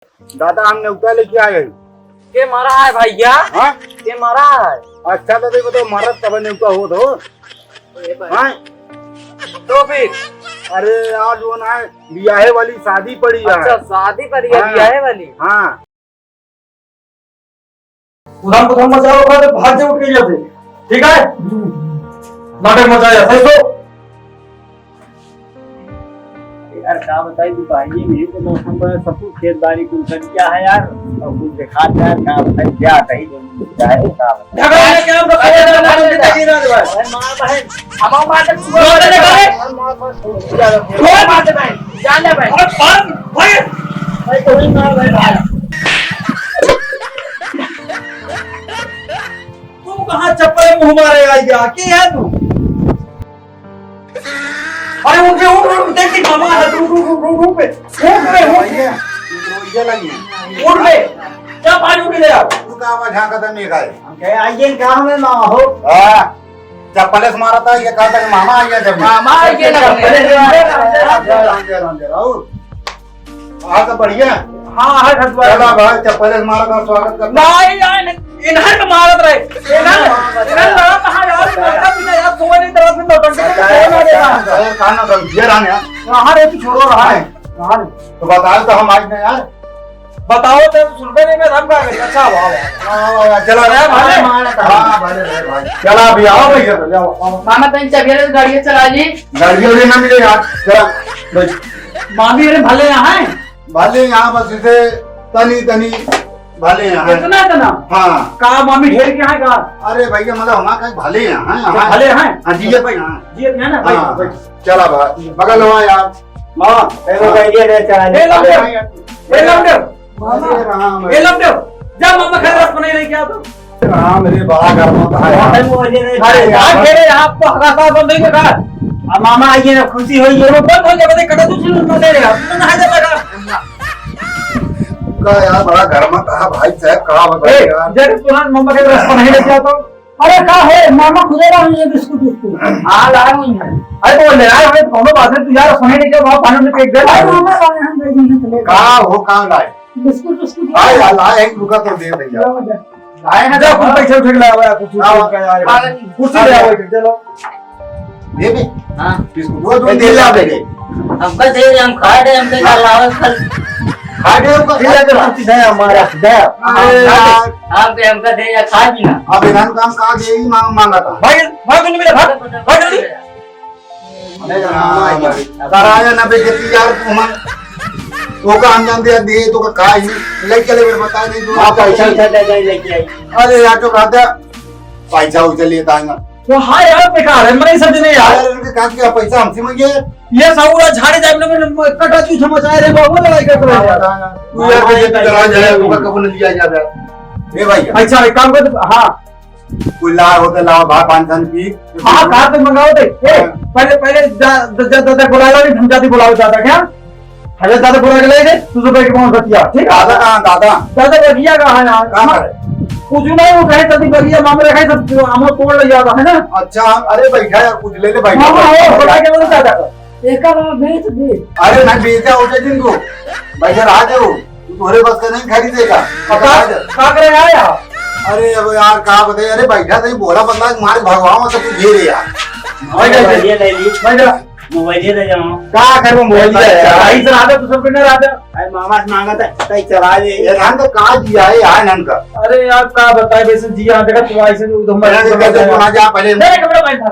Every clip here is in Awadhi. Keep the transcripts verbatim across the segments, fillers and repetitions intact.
दादा, हम नेवता लेके आए हैं। के मरा है भैया? हाँ? के मरा है? अच्छा दादा, ये बताओ, मरत तब नेवता होत हो? ए भाई। हाँ? तो फिर? अरे यार, वो ना है, बियाहे वाली शादी पड़ी है। अच्छा, शादी पड़ी है, हाँ। बियाहे वाली? हाँ। उधम उधम मचाओ, ओकर भाग जाओ, उठ के जाते। ठीक है? नाटक मचाया, सही तो? यार, का बताई, दुपहरिये में तो मौसम बड़ा ससुर खेत बाड़ी कुल कर क्या है यार, और कुछ देखा यार, का बताई, क्या कही जो क्या है, का बताई। झगड़ा है क्या हम लोग? अरे, अरे, अरे, अरे, अरे, अरे, अरे, मार बहन, हम मार दे, मार, मार, मार, मार, मार दे भाई, जान ले भाई। अरे, मार, भाई। भाई, तो ही मार भाई, भाई। तू कहाँ चप्पल मुंह मारे आई गया? के है तू? अरे उठ बे, उठ, उठ, देख के मामा है, उठ, उठ, उठ, उठ, उठ बे, उठ बे, उठ। भैया, ये लगी। उठ बे, क्या पानी उठ ले आओ। तू का आवाज झांका था मेघा है? हम कहे, आइए, गाँव में ना हो। हाँ, चप्पल से मारा था, ये कहा था कि मामा आइए जब। मामा आइए ना। चप्पल से मारा था। राम जय, राम जय, राम जय, राम। हाँ, सब बढ़िया? हाँ, हाँ, घर द्वार। चला भाई, चप्पल से मारा था, स्वागत करता। नहीं, नहीं, नहीं, इन्हन के मारत रहे। इन्हन, इन्हन लड़ा कहाँ यार, लड़का भी नहीं यार, सोए नहीं तरफ में नौटंकी में सोए ना देता। अरे, कहाँ नौटंकी? ये रहा ना। कहाँ रे, तू छोड़ो रहा है। कहाँ रे? तो बताओ तो हम आज नहीं यार। बताओ तो सुनबे नहीं, मैं धमका गई। अच्छा, वाह, वाह। हाँ, वाह, चला। अरे, भले। हाँ, भले, भले, भाई। चला अभी, आओ भैया, ले आओ, आओ। मामा, तनी चाबिया ले, गाड़िया चला ली। गाड़िया उड़िया ना मिले यार। चला, बैठ। मामी, अरे, भले यहाँ है। भले यहाँ बस इसे तनी तनी भले यहाँ। इतना इतना? हाँ। का मामी ढेर के यहाँ का? अरे भैया, मतलब हमारा कहीं भले यहाँ है, अच्छा, यहाँ। भले यहाँ? हाँ, जियत भाई, हाँ। जियत है ना भाई, हाँ। भाई। चला भाई, बगल हुआ यार। माँ, ए, हाँ। भाई, ये ले चला ले। ए, लौट अरे जा। भाई, ए, लौट जा। अरे राम। ए, लौट जा। जा, मामा, घर रस बनाई लेके आ तू। राम रे, बड़ा गर्मा था यार। अरे, अरे, अरे, अरे, आपको हकासा बंद नहीं देखा? अब मामा आइए ना, खुशी होई, ये वो बंद हो जाए, बता, कटा तू सुन, ना दे रहे, आप तो नहा जाता का? का यार, बड़ा गर्मा था भाई साहब, का बताए ए, यार। जरे सुना, मामा के रस बनाई लेके आता हूँ। अरे, का है, मामा खुदे रहा हूँ, ये बिस्कुट, बिस्कुट। हाँ, लाया हूँ मैं। अरे, तो ले आए, हमें तो कोनो बात है, तू यार, सुने नहीं क्या, वहाँ पानी में फेंक दे। अरे, मामा, हम दे दी है, तो ले। का हो, का लाए? बिस्कुट, बिस्कुट। आए, आए, आए, रुका तो दे भैया। लाओ, दे। आए हैं, जा, कुछ पैसे उठा के लाओ यार, कुछ हाँ। उठा के लाओ यार। हाँ। कुर्सी ले आओ, इधर चलो। ये भी? हाँ। बिस्कुट, वो दे दे ला बेटे। हमका दे दे, हम खा दे, हमके घर लावल खल। खा दे, हमका दे दे, कुर्सी दे हमारा, दे। अरे यार। आप दे, हमका दे या खा भी ना। अब इन्हन काम का दे ही मांग, मांगा था। भाई, भाग जल्दी मेरे, भाग, भाग जल्दी। अरे राम, कराया ना बेइज्जती यार, तू हमार, तो का हम जानते हैं, दे तो का ही, ले चले मेरे, बता दे तू। हाँ, पैसा उठा दे, जाए लेके आई। अरे यार, तो कहते हैं, पैसा उठा लिए तांगा। तो हाँ यार, बेकार है, मैं समझ नहीं यार। यार, उनके कहा कि पैसा हमसे मांगे। ये साहूरा झाड़े जाए, मैंने कटा चूस मचाए रे, बाबू लड़ाई कर रहे हैं। तू यार, हाँ, बेइज्जती भाई, करा जाए, भाई। उनका कब लिया जाए? ए भाई। अच्छा, एक काम कर, हाँ। कोई लाओ होते लाओ, भाई, पाँच छन पी। हाँ, कार तो मंगाओ दे। ए, हाँ। पहले, पहले जा, जा, जा, जा, बुला लो, नहीं, हम जाती बुलाओ ज्यादा क्या? अरे, ज्यादा बुला के ले दे, तू तो बैठ के बतिया, ठीक है? दादा कहाँ, दादा? दादा बगिया कहाँ है यार? कहाँ है? कुछ नहीं, वो कहे, तभी बगिया मामले रखे, सब हम लोग तोड़ ले जाता है ना। अच्छा, अरे, बैठा यार, कुछ ले ले, बैठा, हाँ, हाँ, बैठा। हाँ, बुला के बोलो दादा का। एकर बेच दे। अरे, नहीं बेचा, उठे दिन को। बैठा रहा दे वो। तू तोहरे बस का नहीं खरीदेगा। अब का, का करे आया? अरे अब यार का बताई, अरे बैठा नहीं, बोला बंदा मार भगवान से तू घेरे यार। मोबाइल ले ली। मोबाइल ले जाओ। का करबो मोबाइल ले यार? भाई से राजा तू सब करने राजा। अरे मामा से मांगा था, तई चला ले। ये धान तो का दिया है यार नन का। अरे यार का बताए वैसे जिया देखा तू ऐसे उधम अरे, अरे, अरे, अरे, जा पहले। नहीं, कपड़ा पहन था।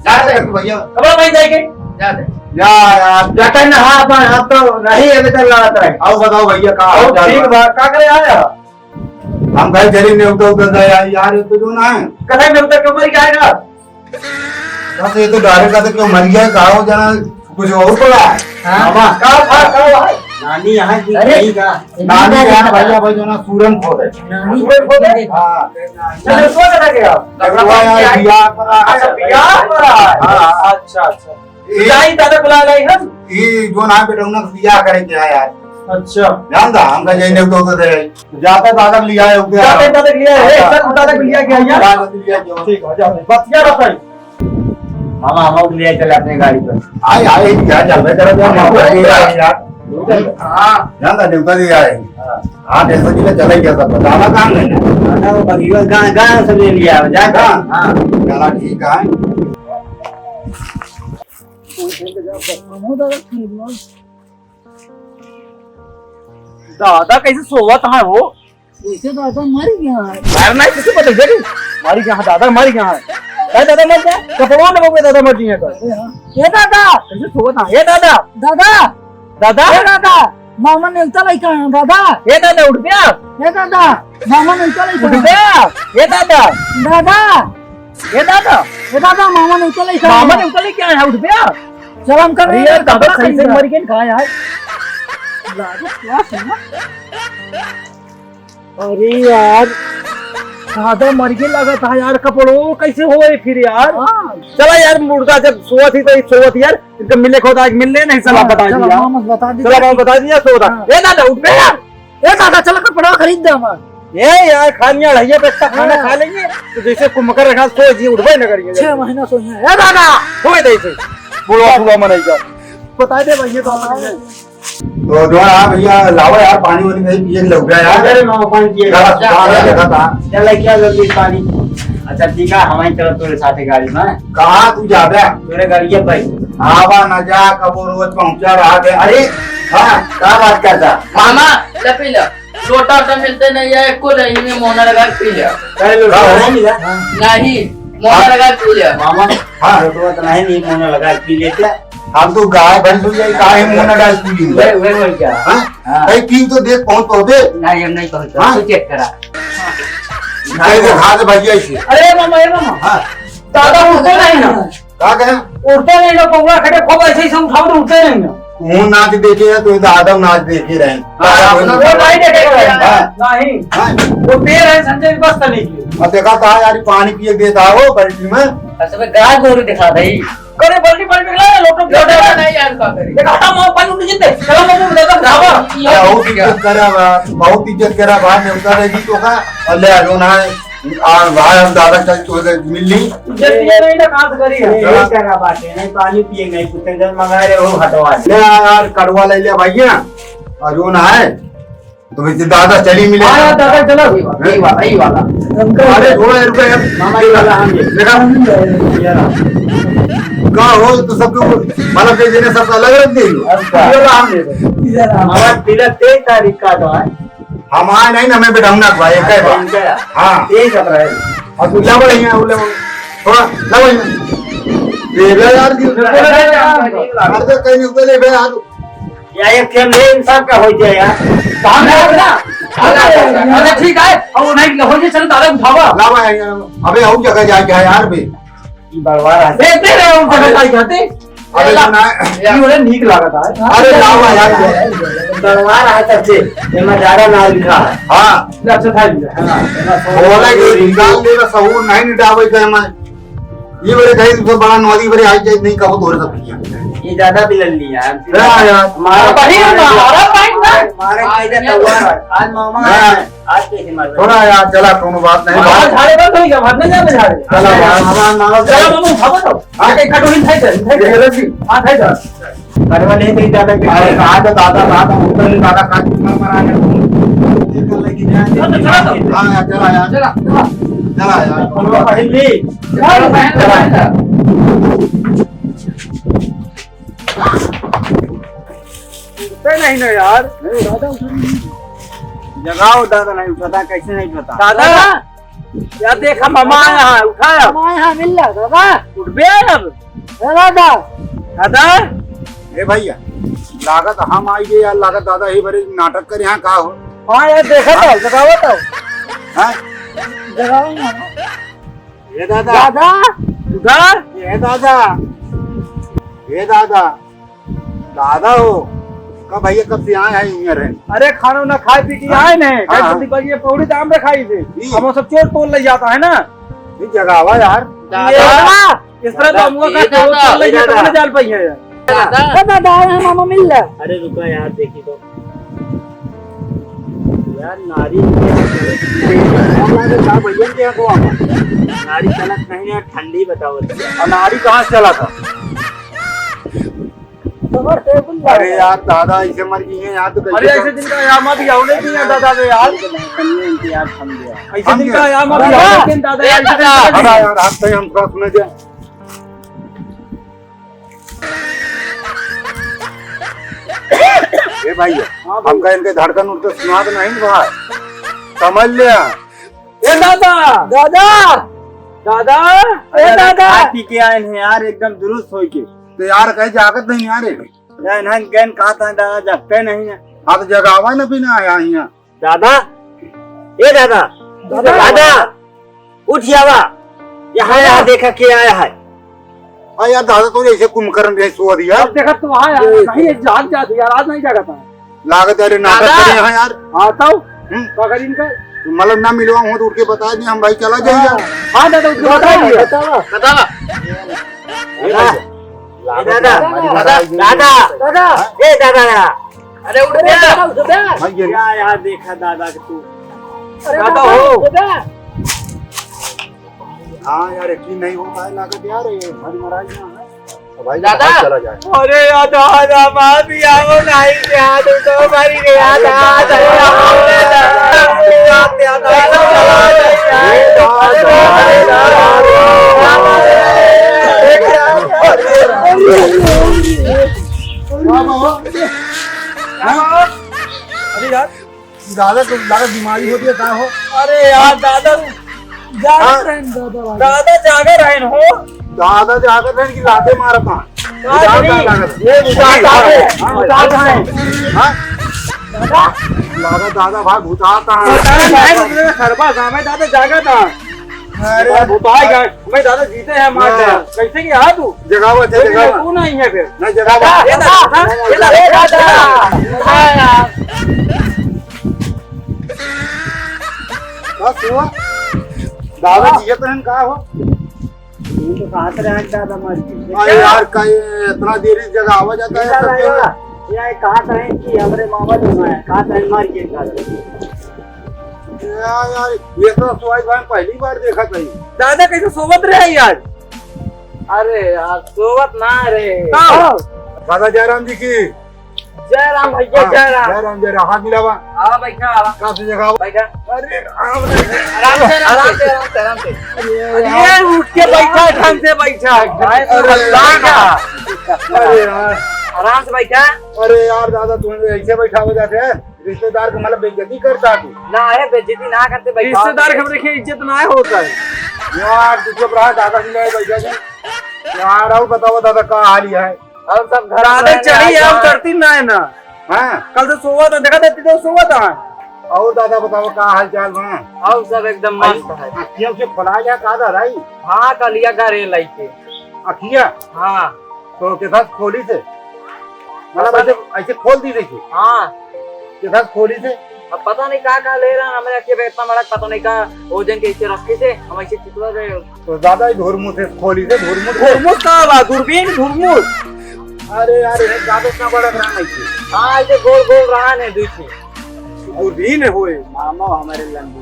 जा दे तू भैया। कपड़ा पहन जाए के? जा दे। जा यार, जतन हाँ, पर अब तो नहीं है, बेटा लड़त रहे। आओ बताओ भैया, का हाल और चाल ठीक बा? बा, का करे आया? हम भाई चली नेवता उतर जाए यार, यार, ये तो जो ना है। कथा नेवता क्यों मर गया है? बस ये तो डायरेक्ट का तो क्यों मर गया, का हो जाना, कुछ और पड़ा है? हाँ? मामा। का, का, का हुआ है? नानी यहाँ की अरे, नहीं का? नानी यहाँ भैया भाई जो ना सूरन खोद है। नानी सूरन खोद है? हाँ। चलो, कौन कथा गया? लड़का यार, बियाह पर आ है। अच्छा, बियाह पर आ है। हाँ। अच्छा, अच्छा। ये जाई दादा बुला लाई हम। ये जो ना बेटा, उन्हें बियाह करे के है यार। अच्छा। जानता, हमका जाई नेवता उतर दे। जाता दादा के लिया है, उनके जाते यहाँ। दादा के लिया है, हाँ। सर, दादा के लिया क्या यार? दादा के लिया क्या? ठीक है, जाओ। बतिया बताई। मामा, हम लोग ले चले अपने गाड़ी पर। आए, आए, क्या चल रहा है? जरा, जरा, मामा, अरे, यार। हाँ। जान दा, देवता जी आए। हाँ। हाँ, जैसा कि मैं चला गया था, बतावा कहाँ गए? हाँ, वो बगिया, गाय, गाय सब ले लिया, जा, हाँ। हाँ। चला, ठीक है। दादा कैसे सोवत है वो? कैसे दादा मर गया है? मर नहीं, कैसे पता चली? मर गया है दादा, मर गया है। अरे दादा मर गया? कपड़वा में लोग दादा मर गया है। अरे हाँ। ए दादा! कैसे सोवत है? ए दादा! दादा! दादा! ए दादा! मामा नेवता लइका है, दादा! ए दादा, उठ गया? ए दादा! मामा नेवता लइका उठ है। गया? ए दादा! दादा! ए दादा! ए दादा, मामा नेवता लइका है। मामा नेवता लइका है, उठ गया? चल, हम कर अरे रहे यार, हैं, दादा कपड़ा सही से खरीदना। मर गए, कहाँ यार? दादा, क्या सुना? अरे यार, दादा मर गए लगा था यार, कपड़ो कैसे होए फिर यार? हाँ। चला यार, मुर्दा जब सोवत ही तो सोवत यार, इनका मिले खोदा आज मिल ले, नहीं चला हाँ, बता चलो, दिया। मामा से बता दी। चला मामा बता दिया, सोवत। हाँ। ए दादा, उठ बे यार। ए दादा, चला कपड़ा खरीद दे हमार। ए यार, खानिया ढैया पे इतना खाना हाँ। खा लेंगे, तो जैसे कुमकर रखा, सो जी उठबे न करेंगे। छह महीना सोइए। ए दादा! सोए दे इसे। बुढ़वा, बुढ़वा मनई का। बता दे भैया, तो आप तो जो है भैया, लावा यार, पानी वानी नहीं पिए, लौटा यार। अरे मामा, पानी पिए। यार, सुबह में देखा था। चल, क्या जल्दी पानी? अच्छा, ठीक है, हमारी तरफ तोरे साथे गाड़ी में। कहाँ तू जाबे? तोरे गाड़िया पे। आवा न जा, कबो रोज पहुँचा रहा थे। अरे, हाँ, का बात करता? मामा, ले पी ले। लोटा वोटा मिलते नहीं है, एको ले, इनमें मोना लगा के पी ले। अरे, लोटा का हो? नहीं मिला? नहीं, मोना हाँ। लगा के पी ले। मामा, हाँ। लोटवा तो नहीं, नहीं, मोना लगा के पी लेते। हम तो गाय भैंस हो जाए, काहे मुंह ना डाल पी लेंगे? वही, वही, वही क्या? हाँ? हाँ। भाई, पी तो देख, पहुंच तो दे। नहीं, हम नहीं पहुंचता, हाँ? तू चेक करा। नहीं, देखा दे भैया इसे। अरे मामा, ए मामा। हाँ। दादा उठते नहीं ना। का कहे? उठते नहीं ना, पौड़ा खटे खूब ऐसे ही से उठाओ तो उठते नहीं ना। तू नाच देखे है, तो दादा नाच देखे रहे। हाँ, अपना वो नहीं देखे रहे। हाँ। नहीं। हाँ। वो पी रहे संजय, बस तो नहीं किए। अब देखा था यार, पानी पिए देता हो बाल्टी में। अच्छा, मैं गाय गोरू दिखा दे। करे बल्टी बल्टी ला, लोटो लोटो लोटो। नहीं यार, का करे? देखा था, माँ पानी उठ जीते। चलो, मैं तो बताता, धावा। बहुत इज्जत करा बा, बहुत इज्जत करा बा, नेवता रह जी तो का, और ले आ, जो ना है, आ, भाई, हम दादा चल, तो मिल ली। इज्जत ये नहीं ना, कहाँ से करी है? ये करा बात है, नहीं पानी पिए, नहीं कुछ, जब मंगा रहे हो, हटवा दे। ले आ यार, कड़वा ले ले भैया, और जो ना है, तो वैसे दादा चली मिले। हाँ, दादा चला। यही वाला, यही वाला। अरे, थोड़ा रुको यार। मामा, ये वाला हम ये। देखा? ये रहा। का हो, तो सबको, मतलब, के जने सबका अलग रख दे। अच्छा। ये वाला हम ले लो। मामा, तिलक तेईस तारीख का तो है। हमार नहीं ना, मैं बेटा, हम ना भाई, एक है बात। इनका। हाँ। तेईस अप्रैल। और तू ला भाई, यहाँ, ले भाई। थोड़ा, ला भाई। ले ले यार, क्यों? ले ले यार। अरे, तो कहीं नहीं, ले भाई, यार। या एक ठे ले, इन सब का हो जाए यार। काम है अपना। अच्छा, ठीक है। अब वो नहीं हो जाए, चलो दादा उठावा। ना भाई, अबे और जगह जाए क्या यार बे? ये बड़वा रहा है। देखते रहे, हम जगह जाए जाते। अबे ला। सुना है। ये बड़े नीक लागत है। अरे ना भाई यार। बड़वा रहा है सबसे। ये मैं ज्यादा ना लिखा है। हाँ। अच्छा था ये। हाँ। बोला कि निकाल दे, बस वो नहीं निटावे तो मैं। ये बड़े कहीं तो बड़ा नौरी बड़े आई जाए, नहीं कहो तोरे सब किया। ये ज्यादा बिलन लिया है। हाँ यार। हमारा भाई, हमारा भाई ना। हमारे भाई का तलवार है। आज मामा हाँ। है। आज कैसे मार रहे? थोड़ा यार, चला, कोनो बात नहीं। मामा झाड़े बंद हो गया, भाग नहीं जाते झाड़े। चला यार। हमारा मामा चला, मामा, भागो तो। हाँ। एक कटोरी खाई दे, खाई दे। ये रख दी। हाँ, खाई दे। करवा ले, नहीं ज्यादा। अरे, आज तो दादा, दादा, ऊपर ले दादा, काट के मार मारा है। चलो तो, चलो तो। हाँ यार, चला यार। चला, चला। चला यार। कोनो भाई भी। चला, चला, चला। उठते नहीं ना यार। जगाओ दादा, नहीं उठाता, कैसे नहीं उठाता? दादा, या देखा मामा आया है, उठा। मामा आया है, मिल ला दादा। उठ बे अब। ए दादा। दादा। ए भैया, लागत हम आई गए यार, लागत दादा ही बड़े नाटक करे यहाँ का हो? हाँ यार, देखा तो, जगावा तो। हाँ? जगावा ना। ए दादा। दादा। उठा। ए दादा। ए दादा। दादा हो, का भैया कब से आए हैं इधर हैं? अरे खाना ना खाए पी के हाँ। आए ने, हाँ, हाँ। जल्दी बगिए पौड़ी दाम रे खाई से। जी। हम सब चोर तोड़ ले जाता है ना। ये जगावा यार। दादा। ये इस तरह दादा, तो हम लोग का ये चोर दादा, तोड़ ले ये जाता दादा। है ना, जाल पाई है यार। दादा। ए दादा, आए हैं मामा मिल ले। अरे रुका यार, देखी तो। यार नारी का भैया के यहाँ को आवा। नारी चलत नहीं है, ठंडी बताओ। और नारी कहाँ से चला था? अरे यार दादा, ऐसे मर गई हैं यार, तो कैसे अरे ऐसे दिन का यार मत यार, नहीं दिया दादा रे यार। समझे इनकी यार, समझे। ऐसे दिन का यार मत यार, लेकिन दादा यार, ऐसे दिन का दादा यार, हाथ पे हम थोड़ा सुने दे। ए भाई, हाँ भाई। हमका इनके धड़कन उठ के सुनात नहीं भाई, समझ ले। ए दादा! दादा! दादा! ए अरे दादा! खा पी के आए हैं यार, एकदम दुरुस्त होई के। तो यार कहीं जागत नहीं यार, यार इन्हन कहन कहा था दादा, जगते नहीं है। हाँ तो जगावा ना, बिना आया यहाँ। दादा, ए दादा, दादा। दादा, उठ जावा। यहाँ, यहाँ देखा के आया है। आ यार दादा, तो ऐसे कुंभकर्ण जैसे सो दिया। अब देखा तो आया, ये नहीं, ये जाग जात यार, आज नहीं जागा था। लागत यार, नाटक दादा। करे यहाँ यार। हाँ तो, हम्म। का करी इनका? मतलब ना मिलवा हो तो उठ के बता दे, हम भाई चला जाए यार। हाँ दादा, उठ के बता दिया। बतावा। बतावा। ए दादा, दादा, दादा, दादा, ए दादा, अरे उठ अरे गया। दादा, उठ गया। भाई, ये क्या यार, देखा दादा के तू। अरे दादा दादा, हो। उठ गया। हाँ यार, यकीन नहीं हो पाए लागत यार, ये भाई महाराज यहाँ है। तो भाई दादा। चला जाए। अरे यार, दादा, माँ भी आओ नहीं, क्या तू तो मरी गया, दादा, दादा। अरे यार, दादा तो लागत बीमारी होती है, का हो? अरे यार, दादा जागत हाँ? रहे हैं, दादा भाई। दादा जागत रहे हो? दादा जागत रहे कि लाते मारत हैं? हाँ, दादा नहीं। लागत। ये भूतात है। हाँ, भूतात है। हाँ? दादा? लागत दादा भाई भूतात है। भूतात है, मतलब सरबा गाँव में दादा जागत है। अरे। भूताई गए। मैं दादा जीते हैं, मार हाँ। दे। कैसे कि हाँ तू? जगावा, लेकिन जगावा। तू नहीं है फिर। नहीं, जगावा। ये दादा, ये दादा, ये दादा। हाँ यार। बस हुआ। दादा जियत रहन का हो? तू तो कहाँ से रहन दादा मर गई? अरे यार, का ये इतना देरी से जगावा जाता है, ये दादा, सबके ये दादा। ये कहा था कि हमरे मामा जो है, कहा था मर गए दादा। यार, यार, ये तो सुहास भाई पहली बार देखा था। दादा कैसे सोवत रहे यार? अरे यार, सोवत ना रहे। का हो? दादा जयराम जी की। जयराम भैया, हाँ, जयराम। जयराम, जयराम। हाथ मिलावा। आवा, बैठा, आवा। का से जगह? बैठा। अरे, आराम से। आराम से, आराम से, आराम से, आराम से। अरे यार, उठ के बैठा, ढंग से बैठा। अरे, अरे यार। आराम से बैठा। अरे यार, दादा, तुम ऐसे बैठा हो जाते हैं? रिश्तेदार के मतलब बेइज्जती करता तू। ना है, बेइज्जती ना करते भाई। रिश्तेदार के हमरे के इज्जत ना होता है। यार, तू चुप रहा, दादा जी ले बैठा जी। यार, और बताओ दादा, का हाल है? और सब घर दादा में चढ़ी है, क्या? उतरती ना है ना। हाँ। कल से सोवा था, देखा देती तो सोवा था। और दादा बताओ, का हाल चाल बा? और सब एकदम मस्त है। अखिया से खोला गया का दादा ही? हाँ, कलिया का रे लाइके। अखिया? हाँ। तो के साथ खोली से? मतलब ऐसे, ऐसे खोल दी देखी। हाँ। के साथ खोली से? अब पता नहीं का, का ले रहा, हमरे अखिया पे इतना बड़ा पता नहीं का, वो जन के ऐसे रखे थे, हम ऐसे चितवा गए। तो दादा ही धुरमुस है, खोली से धुरमुस। धुरमुस का बा? दूरबीन धुरमुस। अरे यार, ये ज्यादा इतना बड़ा रहा नहीं थी। हाँ, ऐसे गोल गोल रहा नहीं, दूसरी। दूरबीन है होए। मामा हमारे लंबू।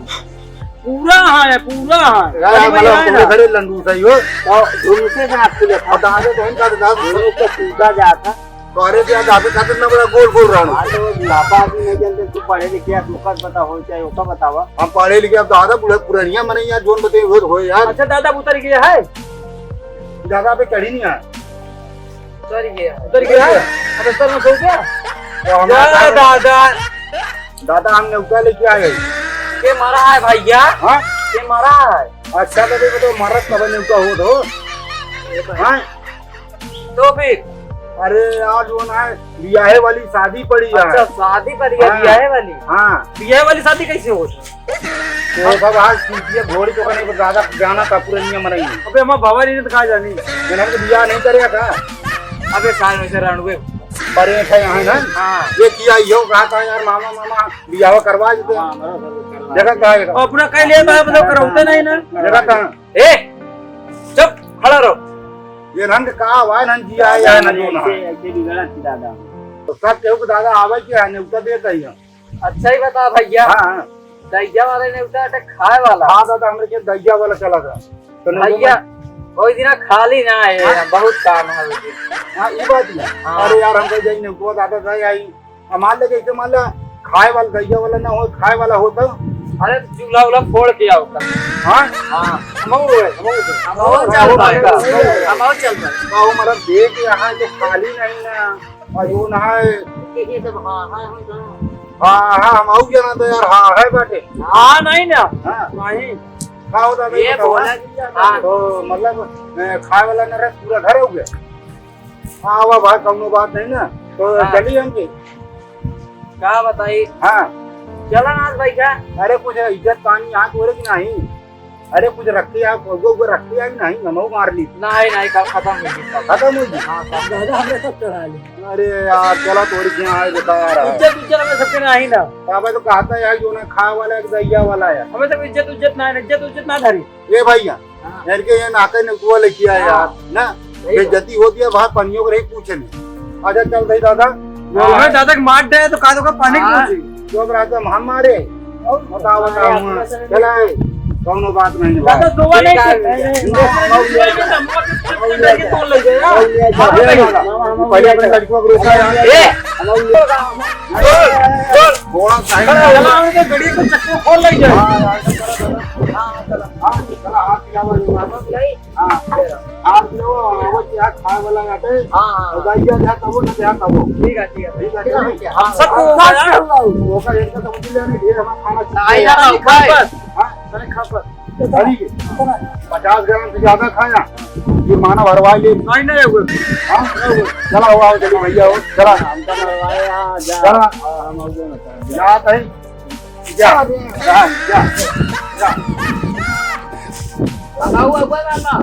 पूरा है, पूरा है। यार, अरे मतलब, भाई, पूरे ना। घरे लंडू सही हो। तो धुरमुसे से आपको देखा। और दादा तो इनका तो दादा धुरमुस तो टूटा जाता। तोहरे से आज आदमी खातिर ना बड़ा गोल गोल रहना। हाँ, तो बुढ़ापा आदमी नहीं जानते, तू पढ़े लिखे, आप लोग का पता हो, चाहे ओका बतावा। हम पढ़े लिखे, अब दादा बूढ़ा पुरानिया मने यार, जोन बते हुए हो यार। अच्छा, दादा उतर गया है? दादा पे चढ़ी नहीं है। उतर गया। उतर गया है? अब उतर में सो गया? तो हमारा जा दादा। दादा, हम नेवता लेके आए। के मारा है भैया? हाँ? के मारा है? अच्छा, तो देखो, तो मारा तब नेवता हो तो। हाँ? तो फिर? अरे यार, जो ना है, बियाहे वाली शादी पड़ी है। अच्छा, शादी पड़ी है, हाँ। बियाहे वाली? हाँ। बियाहे वाली शादी कैसे हो? तो सब आज सीखिए, घोड़ी तो कने को ज्यादा जाना था, पूरे नियम नहीं। अबे, हमारा बाबा जी ने तो कहा जानी। मैंने हमको बियाह नहीं करेगा का? अबे, साल में से रणवे। बड़े थे यहाँ ना? हाँ। ये किया, यो कहा था यार, मामा, मामा, बियाह करवा देते। हाँ, बराबर, करवा देखा कहाँ है? अपना कह लिया था, मतलब, करौते नहीं ना। देखा कहाँ? ए, चुप, खड़ा रहो। ये रंग का आवा है, रंग जी आया है, ना जो ना। ऐसे, ऐसे बिगड़ा थी दादा। तो सब केहू के दादा आवे के है, नेवता देता ही है। अच्छा ही बता भैया। हाँ, हाँ। दैया वाले नेवता अटे खाए वाला। हाँ दादा, हमरे के दैया वाला चला था। तो नेवता भैया, में ओइ दिना खाली ना है, हाँ? बहुत काम है ओइ दिन। हाँ, ई बात ना। हाँ। अरे यार, हमका जाई नेउतवा दादा था, आई हमार लगे ऐसे मान ला, खाए वाला, गइया वाला ना हो, खाए वाला हो तो। अरे, तो चूल्हा उल्हा फोड़ के आओ तब। हाँ? हाँ। हमहू है, हमहू है। हमहू चल पाए। हमहू चल पाए। का हो, मतलब, देख, यहाँ के खाली नहीं ना। और वो ना है। ये सब हाँ, हाँ, हम तो हाँ, हाँ, हम आऊ जाना तो यार, हाँ, है बाटे। हाँ, नहीं ना। हाँ। नहीं। का होता है, ये बताओ, बोला हाँ? कि हाँ। तो मतलब, ए, खाए वाला ना रहे, पूरा घर हो गया। हाँ, वाह भाई, कौनो बात नहीं ना। तो हाँ। चली हम जी। का बताई? हाँ। चला ना आज भाई का? अरे, कुछ इज्जत पानी यहाँ तोरे की नहीं? अरे, कुछ रख के आ, वो, वो रख के आ कि नहीं? हमहू मार ली। नहीं, नहीं, कल खत्म हो गई, सब। खत्म हो गई? हाँ, सब। दादा, हमरे सब चढ़ा ली। अरे यार, चला तोरी के यहाँ आए, बता यार। इज्जत, इज्जत हमें सबके नहीं ना। तो अबे तो कहता है यार, जो ना खाए वाला है, गइया वाला है। हमें सब इज्जत, उज्जत ना है, इज्जत, उज्जत ना धरी। ए भैया, हाँ। इनके ये नाके ने दुआ लेके आया हाँ। यार, ना? सही बात। बेइज्जती होती है, बाहर पनियों को नहीं पूछे नहीं। अच्छा, चल भाई दादा। हाँ, हमें दादा के मार दे तो का तो का पानी हाँ। पूछी। जो अब रात में हम मारे, बताओ, बताओ, हाँ। चला है, कौनो बात नहीं है। दादा, दुआ नहीं ठीक है। करते। नहीं, नहीं, नहीं, नहीं, नहीं, नहीं, नहीं, नहीं, नहीं, नहीं, नहीं, नहीं, पहले अपने लड़कों को रोका यार। ए! बोल, बोल। थोड़ा टाइम चला, उनके गड़ी को चक्कर खोल ले जाए। हाँ, यार, चला, चला। हाँ, चला, हाँ, चला, हाँ, चला। हाँ, आप लोग, वो क्या खाए वाला बाटे? हाँ, हाँ। और गाइया जा तबो, ना जा तबो। ठीक है, ठीक है। ठीक है, ठीक है। हम सब को हाँ, होगा यार। सब होगा। ओकर एक तो समझ ले, नहीं, ढेर हमारा खाना चाहिए। आई ना, खाए। बस। हाँ? अरे, खा पर। अरे, पचास ग्राम से ज्यादा खाया। ये माना भरवा ले। नहीं, नहीं, वो। हाँ? चला, हुआ, चलो भैया, हो। चला। हम तो भरवाए, हाँ, जा। चला। हाँ, हम और जो ना करें। जा, तहीं। जा, जा, जा, जा। लगा हुआ, कोई बात ना।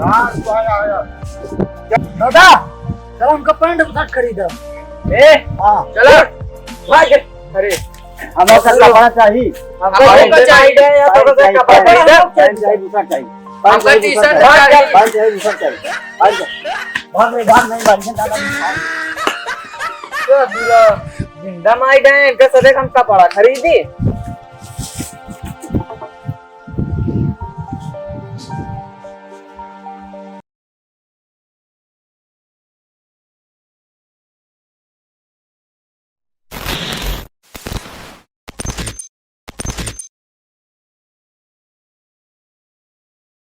रात को आया, आया। दादा, चलो हमका पैंट शर्ट खरीदा। ए, हाँ। चलो। भाग। अरे, हमका कपड़ा चाहिए। हमका हमका पैंट चाहिए, चाहिए, या तो पैंट चाहिए, कपड़ा पैंट चाहिए। चाहिए, पैंट चाहिए, दूसरा चाहिए। हमका पैंट चाहिए, टी-शर्ट दूसरा चाहिए। चाहिए। पैंट चाहिए, दूसरा चाहिए। पैंट चाहिए। भाग रे, भाग, नहीं, भाग, नहीं, दादा, नहीं, भाग। तो पूरा जिंदा माई गए, इनका सदे हम कपड़ा खरीदी।